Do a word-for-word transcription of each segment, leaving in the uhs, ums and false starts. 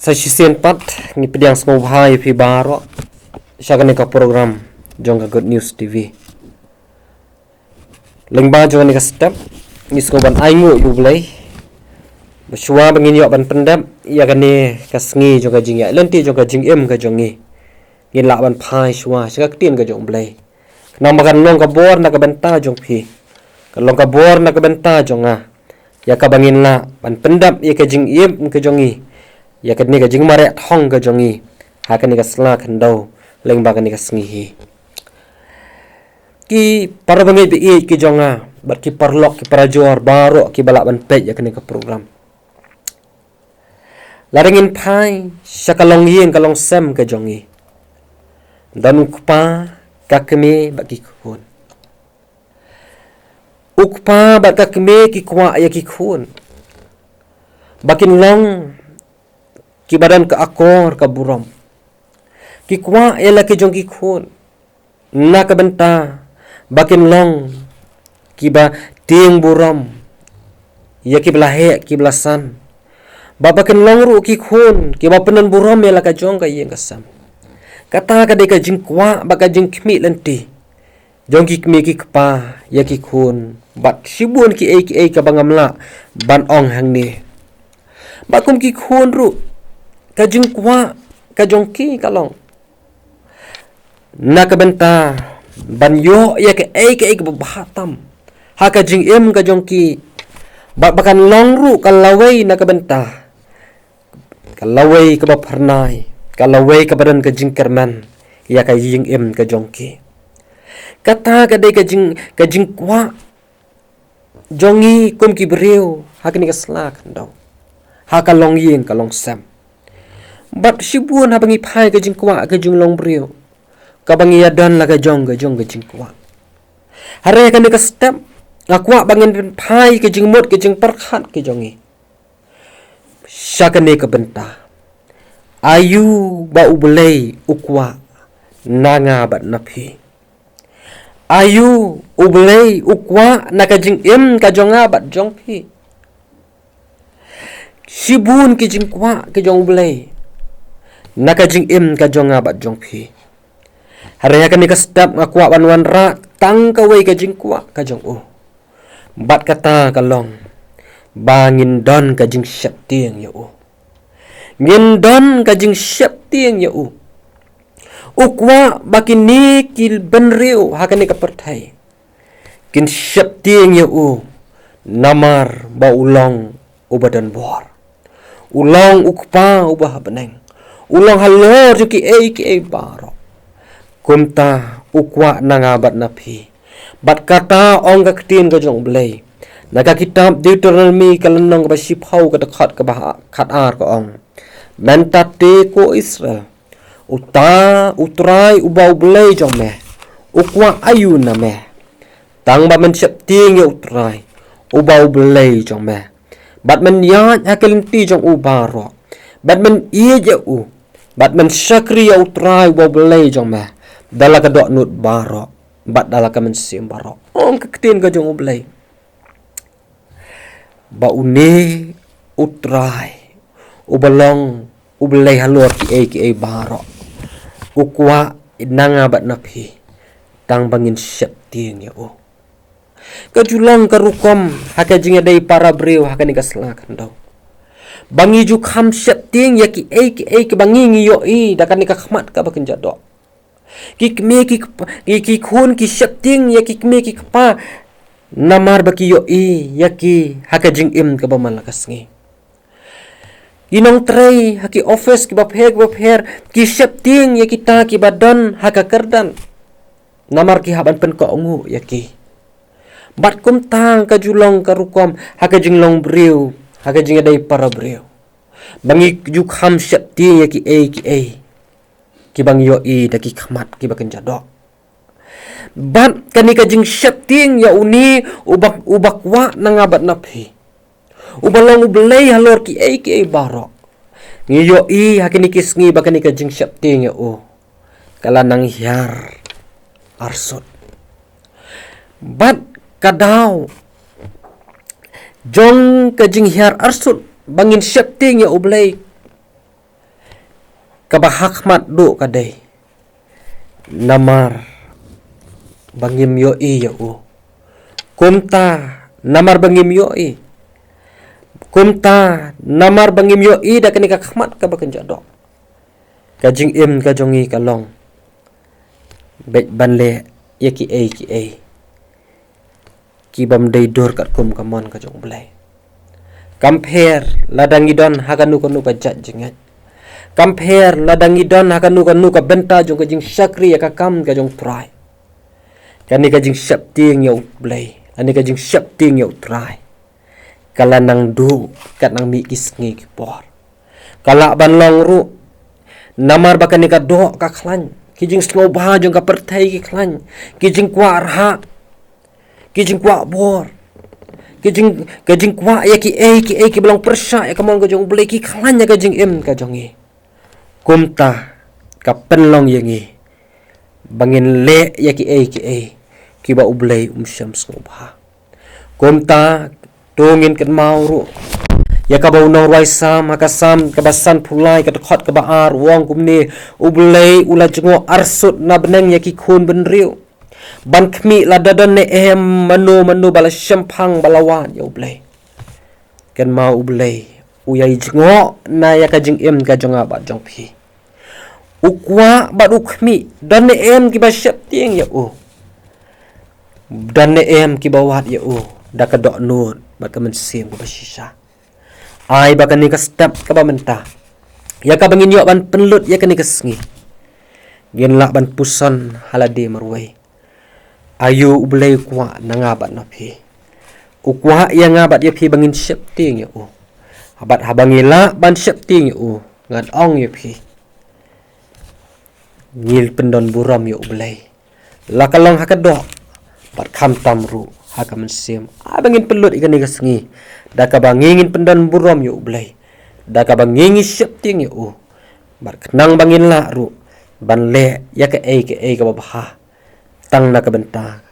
Sa shisien pat ngi pdiang sngewbha ïa phi baroh sha kane ka program jong ka Good News T V. Lyngba jong kane ka step ngi sngew ban ainguh ïa U Blei ba shuwa ba ngin ïoh ban pyndep ïa kane ka sngi jong ka jingïaid lynti jong ka jingim ka jong ngi, ngin lah ban phai shuwa sha ka ktien ka jong U Blei. Namar kan long ka bor na ka bynta jong phi, kan long ka bor na ka bynta jong nga, ïa kaba ngin lah ban pyndep ïa ka jingim ka jong ngi ïa kane ka jingmareh thong ka jong ngi ha kane ka sla khyndew lyngba kane ka sngi hi. Ki para bangeit ba ïeit ki jong nga bad ki paralok ki parajor baroh kiba lah ban peit ïa kane ka program, lada ngin phai sha ka longïing ka longsem ka jong ngi, don u kpa, ka kmie bad ki khun. U kpa bad ka kmie ki kwah ïa ki khun ba kin long kiba don ka akor ka burom. Ki kwah ïa la ki jong ki khun na ka bynta ba kin long kiba tieng burom ïa kiba la heh kiba la san, ba ba kin long ruh ki khun kiba pynbun burom ïa la ka jong ka ïing ka sem. Kata ka dei ka jingkwah bad ka jingkhmih lynti jong ki kmie ki kpa ïa ki khun. Bad shibun kiei kiei kaba ngam lah ban ong hangne, ba kum ki khun ruh ka jingkwah ka jong ki ka long na ka bynta ban ïoh ïa kaei kaei kaba bha tam ha ka jingim ka jong ki, bad ba kan long ruh ka lawei na ka bynta ka lawei kaba phyrnai, ka lawei kaba don ka jingkyrmen ïa ka jingim ka jong ki. Kata ka dei ka jing ka jingkwah jong ngi kum ki briew ha kane ka sla khyndew ha ka longïing ka longsem. Bad shibun haba ngi phai ka jingkwah ka jinglong briew kaba ngi ïa don la ka jong ka jong ka jingkwah. Hare kane ka step nga kwah ba ngin phai ka jingmut ka jingpyrkhat ka jong ngi sha kane ka bynta. Aïu ba U Blei u kwah na nga bad na phi? Aïu U Blei u kwah na ka jingim ka jong nga bad jong phi? Shibun ki jingkwah ki jong U Blei na ka jingim ka jong nga bad jong phi. Hare ha kane ka step nga kwah ban wanrah tang kawei ka jingkwah ka jong u. Bad kata ka long ba ngin don ka jingsheptieng ïa u. Ngin don ka jingsheptieng ïa u. U kwah ba kine ki bynriew ha kane ka pyrthei kin sheptieng ïa u, namar ba u long uba don bor. U long u kpa uba ha bneng. U long halor jong kiei kiei baroh. Kumta u kwah na nga bad na phi. Bad kata ong ka ktien ka jong U Blei na ka kitab Deuteronomi ka lynnong kaba shiphew ka dkhot kaba khatar ka ong, mynta te ko Israel, uta U Trai uba U Blei jong me u kwah aïu na me, tang ba men sheptieng ïa U Trai uba U Blei jong me, bad men ïaid ha ki lynti jong u baroh, bad men ïeit ïa u, bad men shakri ïa U Trai uba U Blei jong me da la ka dohnud baroh bad da la ka mynsiem baroh. Ong ka ktien ka jong U Blei ba une U Trai uba long U Blei halor kiei kiei baroh u kwah na nga bad na phi tang ba ngin sheptieng ïa u. Ka ju long ka rukom ha ka jingïadei para briew ha kane ka sla khyndew ba ngi ju kham sheptieng ïa kiei kiei kiba ngi ngi ïohi da kane ka khmat kaba kynja doh. Ki kmie ki kpa, ki, ki khun ki sheptieng ïa ki kmie ki kpa namar ba ki ïohi ïa ki ha ka jingim kaba man la ka sngi. Ki nongtrei ha ki office kiba pher kiba pher ki sheptieng ïa kita kiba don ha ka kyrdan namar ki hap ban pynkohnguh ïa ki. Bad kumta ka ju long ka rukom ha ka jinglong briew, ha ka jingïadei para briew ba ngi ju kham sheptieng ïa kiei kiei kiba ngi ïohi da ki khmat kiba kynja doh. Bad kane ka jingsheptieng ïa une uba, uba kwah na nga bad na phi, uba long U Blei halor kiei kiei baroh, ngi ïohi ha kine ki sngi ba kane ka jingsheptieng ïa u ka la nang hiar arsut. Bad ka daw jong ka jinghiar arsut ba ngin sheptieng ïa U Blei kaba hakhmat duh ka dei namar ba ngim ïohi ïa u. Kumta namar ba ngim ïohi, kumta namar ba ngim ïohi da kane ka khmat kaba kynja doh, ka jingim ka jong ngi ka long bad ban leh ïa kiei kiei ki bym dei dur katkum ka mon ka jong U Blei. Kam pher lada ngi don ha kano kano ka jait jingngeit. Kam pher lada ngi don ha kano kano ka bynta jong ka jingshakri ïa ka kam ka jong U Trai. Kane ka jingsheptieng ïa U Blei, kane ka jingsheptieng ïa U Trai, ka la nang duh kat nang mih ki sngi ki por. Ka lah ban long ruh namar ba kane ka doh ka khlaiñ, ki jingsngewbha jong ka pyrthei ki khlaiñ, ki jingkwah rhah, ki jingkwah bor, ki jing, ki jingkwah ïa kiei kiei kiba long pyrshah ïa ka mon ka jong U Blei ki khlaiñ ïa ka jingim ka jong ngi. Kumta ka pynlong ïa ngi ba ngin leh ïa kiei kiei kiba U Blei um shym sngewbha. Kumta to ngin kynmaw ruh ïa kaba u nongrwai Salm ha ka Salm kaba sanphew lai ka dkhot kaba ar u ong kumne: U Blei u la jngoh arsut na bneng ïa ki khun bynriew, ban khmih lada don ne em mano mano ba la shemphang ba la wad ïa U Blei. Kynmaw U Blei u ïai jngoh na ïa ka jingim ka jong nga bad jong phi. U kwah bad u khmih, don ne em kiba sheptieng ïa u, don ne em kiba wad ïa u da ka dohnud bad ka mynsiem kaba shisha. Ai ba kane ka step kaba mynta, ïa kaba ngin ïoh ban pynlut ïa kane ka sngi, ngin lah ban puson ha lade marwei. Aïu U Blei u kwah na nga bad na phi? U kwah ïa nga bad ïa phi ba ngin sheptieng ïa u. Bad haba ngi lah ban sheptieng ïa u, ngan ong ïa phi, ngin pyndon burom ïa U Blei, la ka long ha ka doh bad khamtam ruh ha ka mynsiem. Ai ba ngin pynlut ïa kane ka sngi da kaba ngi ngin pyndon burom ïa U Blei, da kaba ngi ngi sheptieng ïa u, bad khnang ba ngin lah ruh ban leh ïa kaei kaei kaba bha tang na ka bynta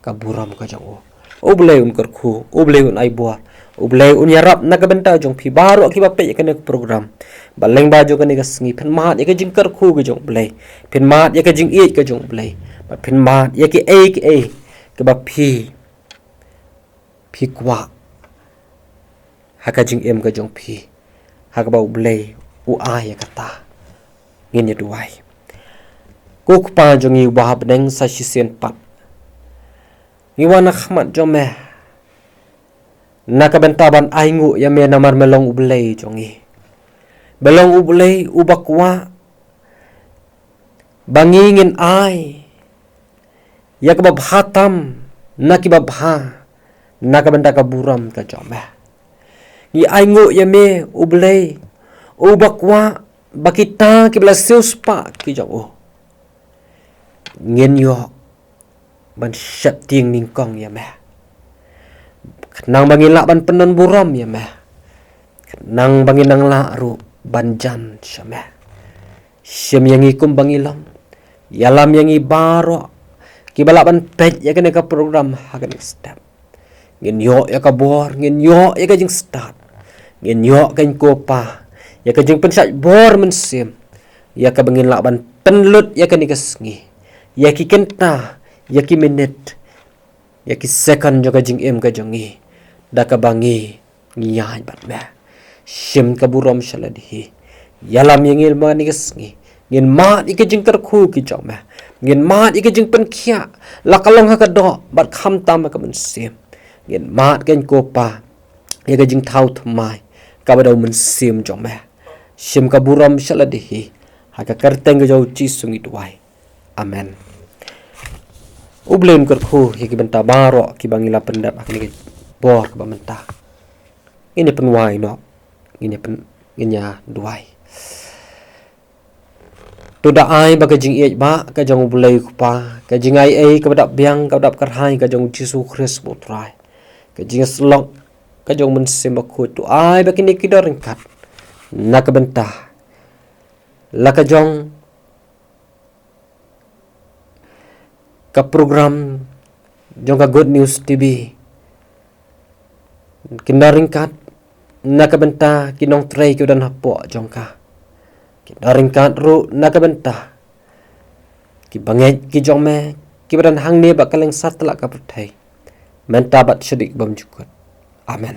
ka burom ka jong u. U Blei un kyrkhu, U Blei un ai bor, U Blei un ïarap na ka bynta jong phi baroh kiba peit ïa kane ka program. Ba lyngba jong kane ka sngi phin mad ïa ka jingkyrkhu ka jong U Blei, phin mad ïa ka jingïeit ka jong U Blei, bad phin mad ïa kiei kiei kiba phi, phi kwah ha ka jingim ka jong phi, ha kaba U Blei u ai ïa kata. Ngin ïa duwai. Ko Kpa jong ngi uba ha bneng, sa shisien pat ngi wan ha khmat jong me na ka bynta ban ainguh ïa me namar me long U Blei jong ngi. Me long U Blei uba kwah ba ngi ngin ai ïa kaba bha tam na kiba bha na ka bynta ka burom ka jong me. Ngi ainguh ïa me U Blei uba kwah ba kita kiba la siewspah ki jong u ngin ïoh ban sheptieng nyngkong ïa me, khnang ba ngin lah ban pyndon burom ïa me, khnang ba ngin nang lah ruh ban jan sha me. Shim ïa ngi kumba ngi long. Ïalam ïa ngi baroh kiba lah ban peit ïa kane ka program ha kane ka step. Ngin ïoh ïa ka bor, ngin ïoh ïa ka jingstad, ngin ïoh, Kynrad ko Pa, ïa ka jingpynshait bor mynsiem, ïa kaba ngin lah ban pynlut ïa kane ka sngi, ïa ki kynta, ïa ki minit, ïa ki second jong ka jingim ka jong ngi, da kaba ngi ngi ïaid bad me. Shim ka burom sha lade hi. Ïalam ïa ngi mynta ka sngi. Ngin mad ïa ka jingkyrkhu ka jong me. Ngin mad ïa ka jingpynkhiah, la ka long ha ka doh bad khamtam ha ka mynsiem. Ngin mad, Kynrad ko Pa, ïa ka jingthaw thymmai kaba da u Mynsiem jong me. Shim ka burom sha lade hi. Ha ka kyrteng ka jong u Jisu ngi duwai. Amen. U Blei un kyrkhu ïa ki bynta baroh kiba ngi la pyndep ha kane ka por kaba mynta. Ngin ïa pynwai noh, ngin ïa pyn, ngin ïa duwai. To da ai ba ka jingïeit ba ka jong U Blei Kpa, ka jingaiei kaba dap biang kaba dap kyrhai ka jong u Jisu Khrist ba u Trai, ka jingïasyllok ka jong u Mynsiem Bakhuid, to ai ba kine ki don ryngkat na ka bynta la ka jong ka program jong ka Good News T V, kin don ryngkat na ka bynta ki nongtrei kiba don hapoh jong ka. Kin da ryngkat ruh na ka bynta ki bangeit ki jong me, ki ba don hangne bad ka lyngkha satlak ka pyrthei, mynta bad shaduh bymjukut. Amen.